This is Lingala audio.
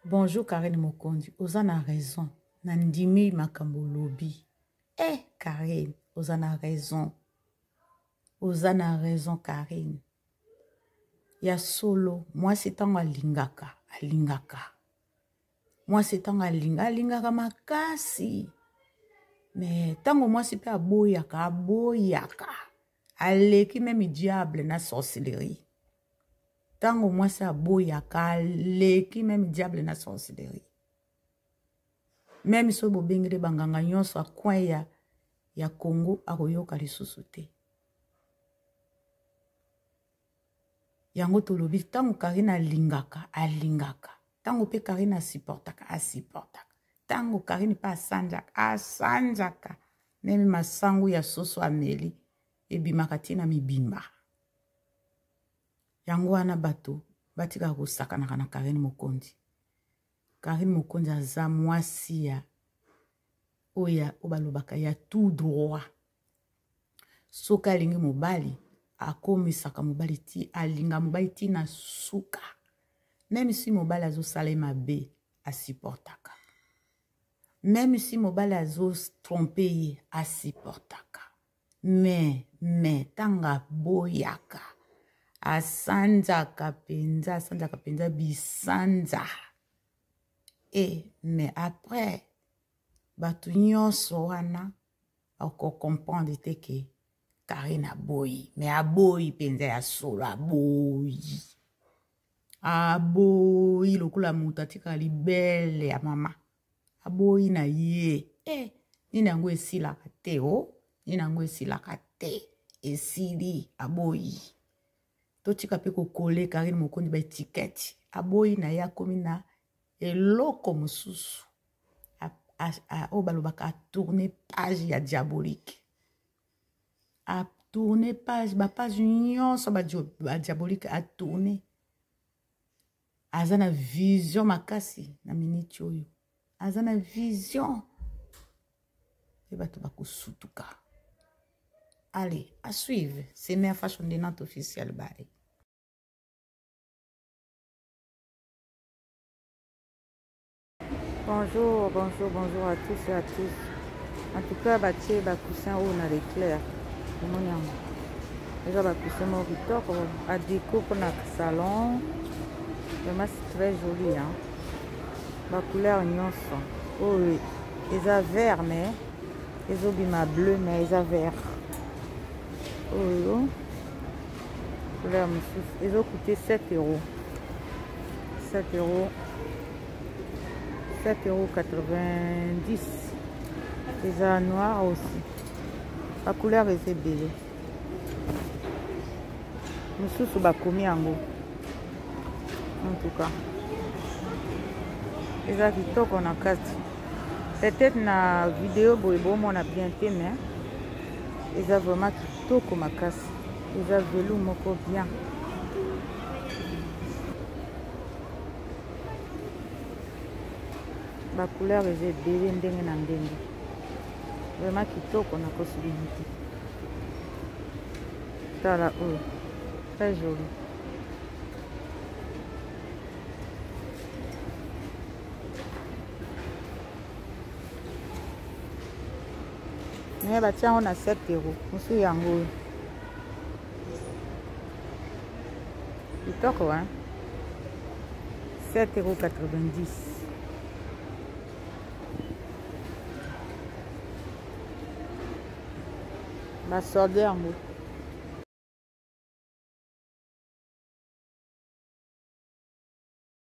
Bonjour Karine Mokonzi, oza na raison. Na ndimi makambo olobi. Eh Karine, oza na raison. Oza na raison Karine. Ya solo, mwasi ntango alingaka, alingaka. Mwasi ntango alinga, alingaka makasi. Me ntango mwasi mpe aboyaka, aboyaka. Aleki meme diable na sorcellerie. Ntango mwasi aboyaka, aleki meme diable na sorcellerie. Meme soki bobengeli banganga nyonso ya coin ya Congo, akoyoka lisusu te. Yango tolobi ntango Karine alingaka, alingaka. Ntango mpe Karine asupportaka, asupportaka. Ntango Karine mpe asanjaka, asanjaka. Meme masangu ya soso ameli ebimaka ntina mibimba. Yango wana bato batikaka kosakanaka na Karine Mokonzi. Karine Mokonzi aza mwasi ya oyo balobaka ya tout droit. Soki alingi mobali, akomisaka mobali ti, alinga mobali ti na suka. Même si mobali azosala ye mabe, asupportaka. Même si mobali azotrompe ye, asupportaka. Mais tanga aboyaka, asanzaka penza, asanzaka penza bisanza. Et mais après, bato nyonso wana oko comprendre te ke Karine aboyi, mais aboyi penza ya solo, aboyi. Aboyi lokola moto atikaka libele ya mama. Aboyi na ye. Nini yango esilaka te, oh? Nini yango esilaka te? Esili, aboyi. Totika pe kokole Karine Mokonzi ba étiquette. Aboyi na ye akomi na eloko mosusu. Oyo balobaka a tourner page ya diabolique. A tourner page, ba page nyonso ba diabolique a tourner. Aza na vision makasi na minute oyo. Aza na vision. E bato bakosutuka. Allez, à suivre. C'est Mère Fashion de Nantes officiel. Bye. Bonjour, bonjour, bonjour à tous et à tous. En tout cas, batie ba coussin oyo na l'éclair. Omoni yango. Eza ba coussin moko kitoko, a déco mpona salon. Vraiment c'est très joli hein. Ba couleur nyonso. Oyo eza vert mais ezobima bleu mais eza vert. Oyo couleur mosusu ezo coûter 7 euros. 7 euros. 7 euros 90. Eza noir aussi. La couleur est belle. Mosusu bakomi yango. En tout cas, eza kitoko na kati. Peut-être na vidéo boye bomona bien te, mais eza vraiment kitoko makasi. Eza velours moko bien. Ba couleur eza ebele ndenge na ndenge. Vraiment kitoko na possibilité. Tala oyo. Très joli. Mais batia yango na 7 euros. Mosusu yango oyo. Kitoko, hein? 7 euros 90. Ba solde yango.